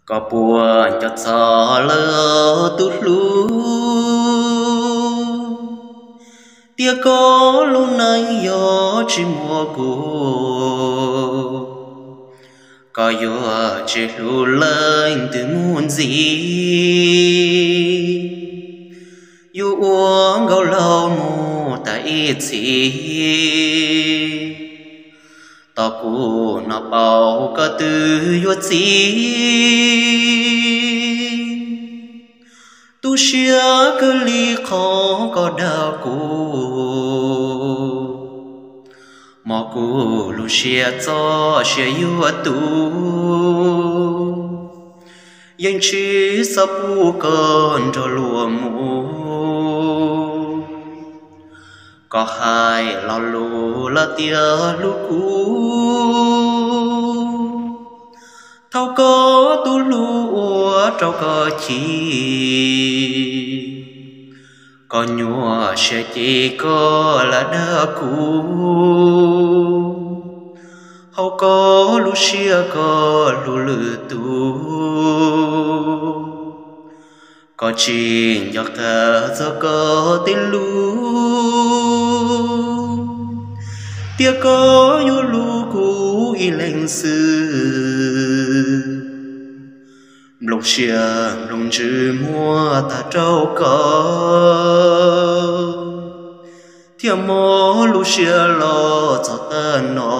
Koj puas nco txog lawm tus hlub, tias koj lub neej yog tsis muaj kuv, koj yuav tsis hlub leej twg mus ntxiv. Yus ua nkauj laug mus tag ib txhis, tos kuv hnov paub koj twb yuav txiv. Tu siab kawg li qhov koj dag kuv, mog kuv lub siab txoj sia yuav tu, yeej tsis xav pub koj nrog luag mus. Koj hais lo lus los tias hlub kuv, thaum koj tus hlub ua rau koj chim, koj nyuaj siab ces koj lam dag kuv, hauv koj lub siab koj hlub lwm tus. Koj tsis nco qab txog koj tej lus, tias koj yuav hlub kuv ib leeg xwb. Nplooj siab nplooj ntsws muab tag rau koj, thiaj mob lub siab los txog tag no.